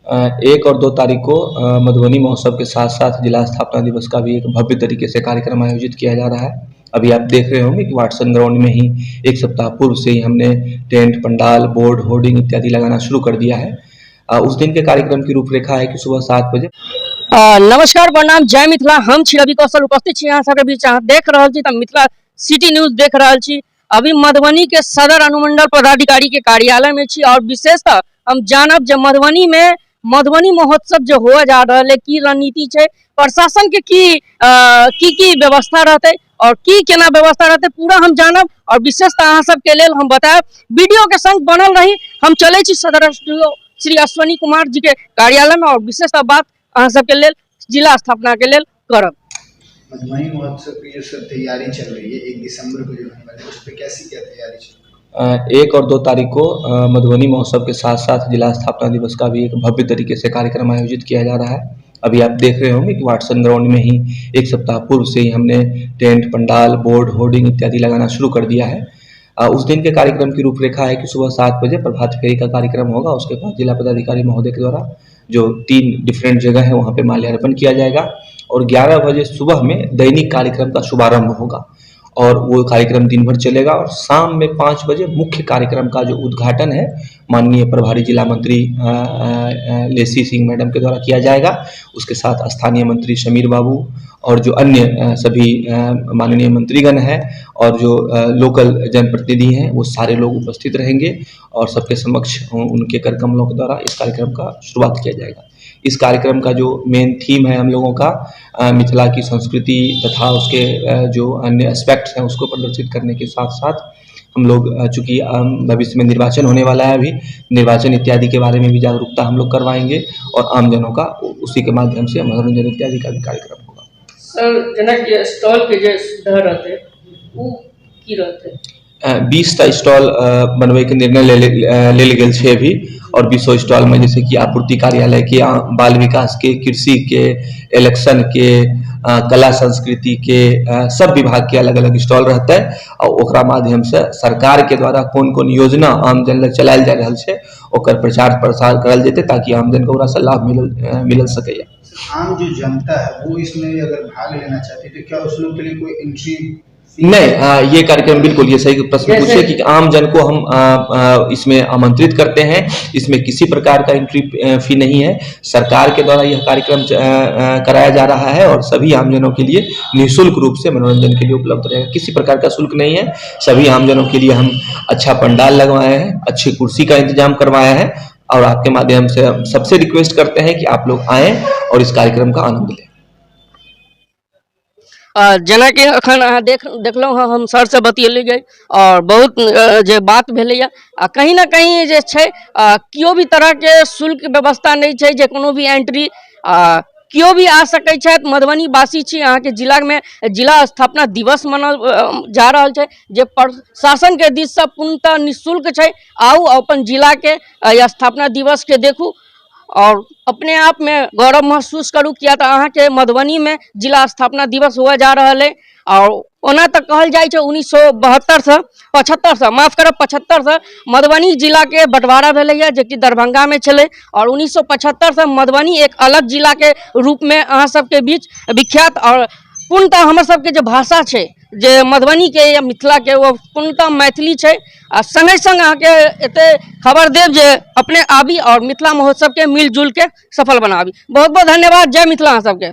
1 और 2 तारीख को मधुबनी महोत्सव के साथ साथ जिला स्थापना दिवस का भी एक भव्य तरीके से कार्यक्रम आयोजित किया जा रहा है। अभी आप देख रहे होंगे कि वाटसन ग्राउंड में ही एक सप्ताह पूर्व से ही हमने टेंट, पंडाल, बोर्ड, होर्डिंग इत्यादि लगाना शुरू कर दिया है। उस दिन के कार्यक्रम की रूपरेखा है कि सुबह 7 बजे। नमस्कार, प्रणाम, जय मिथिला। हम छी रवि कौशल, उपस्थित छी अहाँ सबके बीच। अहाँ देख रहल छी तऽ मिथिला सिटी न्यूज देख रहल छी। अभी मधुबनी के सदर अनुमंडल पदाधिकारी के कार्यालय में छी और विशेषतः हम जानब जे मधुबनी में मधुबनी महोत्सव जे हुआ जा रहल है, की रणनीति छै, प्रशासन के की की व्यवस्था रहतै और की केना व्यवस्था रहतै, पूरा हम जानब और विशेषतः अहाँ सबके लेल हम बतायब। वीडियो के संग बनल रही। हम चलै छी सदर एसडीओ श्री अश्वनी कुमार जी के कार्यालय में और विशेषतः बात अहाँ सबके लेल जिला स्थापना के लेल करब। मधुबनी महोत्सव की जो सब तैयारी चल रही है, 1 दिसंबर को जो होने वाली है, उस पर कैसी क्या तैयारी चल रही है? 1 और 2 तारीख को मधुबनी महोत्सव के साथ साथ जिला स्थापना दिवस का भी एक भव्य तरीके से कार्यक्रम आयोजित किया जा रहा है। अभी आप देख रहे होंगे कि वाटसन ग्राउंड में ही एक सप्ताह पूर्व से ही हमने टेंट, पंडाल, बोर्ड, होर्डिंग इत्यादि लगाना शुरू कर दिया है। उस दिन के कार्यक्रम की रूपरेखा है कि सुबह 7 बजे प्रभात फेरी का कार्यक्रम होगा। उसके बाद जिला पदाधिकारी महोदय के द्वारा जो तीन डिफरेंट जगह है, वहाँ पे माल्यार्पण किया जाएगा और 11 बजे सुबह में दैनिक कार्यक्रम का शुभारंभ होगा और वो कार्यक्रम दिन भर चलेगा और शाम में 5 बजे मुख्य कार्यक्रम का जो उद्घाटन है, माननीय प्रभारी जिला मंत्री लेसी सिंह मैडम के द्वारा किया जाएगा। उसके साथ स्थानीय मंत्री समीर बाबू और जो अन्य सभी माननीय मंत्रीगण हैं और जो लोकल जनप्रतिनिधि हैं, वो सारे लोग उपस्थित रहेंगे और सबके समक्ष उनके कर कमलों के द्वारा इस कार्यक्रम का शुरुआत किया जाएगा। इस कार्यक्रम का जो मेन थीम है हम लोगों का, मिथिला की संस्कृति तथा उसके जो अन्य एस्पेक्ट्स हैं, उसको प्रदर्शित करने के साथ साथ हम लोग चूंकि भविष्य में निर्वाचन होने वाला है अभी, निर्वाचन इत्यादि के बारे में भी जागरूकता हम लोग करवाएंगे और आमजनों का उसी के माध्यम से मनोरंजन इत्यादि का भी कार्यक्रम होगा। सर, जेनाकि स्टॉल के जे सुविधा रहतै, ओ की रहतै? 20टा स्टॉल बनबैके निर्णय लेल गेल छै अभी और 20 स्टॉलमे जैसे कि आपूर्ति कार्यालय के, बाल विकास के, कृषि के, इलेक्शन के, कला संस्कृति के, सब विभाग के अलग अलग स्टॉल रहतै आ ओकरा माध्यम से सरकार के द्वारा कोन कोन योजना आमजन लग चलायल जा रहल छै, ओकर प्रचार प्रसार करल जेतै, ताकि आमजन के ओकरासँ लाभ मिलल सकैया। आम जो जनता है, वो इसमें अगर भाग लेना चाहती है तो क्या उस लोग के लिए कोई एंट्री? नहीं, ये कार्यक्रम बिल्कुल, ये सही प्रश्न पूछे कि आम जन को हम इसमें आमंत्रित करते हैं। इसमें किसी प्रकार का एंट्री फी नहीं है। सरकार के द्वारा यह कार्यक्रम कराया जा रहा है और सभी आमजनों के लिए निःशुल्क रूप से मनोरंजन के लिए उपलब्ध रहेगा। किसी प्रकार का शुल्क नहीं है। सभी आमजनों के लिए हम अच्छा पंडाल लगवाए हैं, अच्छी कुर्सी का इंतजाम करवाए हैं और आपके माध्यम से हम सबसे रिक्वेस्ट करते हैं कि आप लोग आएं और इस कार्यक्रम का आनंद लें। जेनाकि एखन अहाँ देखलहुँ हँ, हम सरसँ बतिएलियै आओर बहुत जे बात भेलैए आ कहीं ने कहीं जे छै, केओ भी तरहके शुल्क व्यवस्था नहि छै, जे कोनो भी एंट्री, केओ भी आ सकै छथि। मधुबनी वासी छी, अहाँके जिलामे जिला स्थापना दिवस मनाओल जा रहल छै, जे प्रशासनके दिससँ पूर्णतः निःशुल्क छै। आउ, अपन जिलाके स्थापना दिवसके देखू और अपने आप में गौरव महसूस करू, किया तऽ अहाँके मधुबनीमे जिला स्थापना दिवस हुआ जा रहल अइ। आओर ओना तऽ कहल जाइ छै 1972सँ, 75सँ, माफ करब, 75सँ मधुबनी जिलाके बँटवारा भेलैए, जेकि दरभंगामे छलै और 1975सँ मधुबनी एक अलग जिलाके रूपमे अहाँ सबके बीच विख्यात और पूर्णतः हमर सबके जे भाषा छै, जे मधुबनीके या मिथिलाके, ओ पूर्णतः मैथिली छै। आ सङ्गे सङ्ग अहाँके एते खबर देब जे अपने आबी और मिथिला महोत्सवके मिलजुलके सफल बनाबी। बहुत बहुत धन्यवाद। जय मिथिला अहाँ सबके।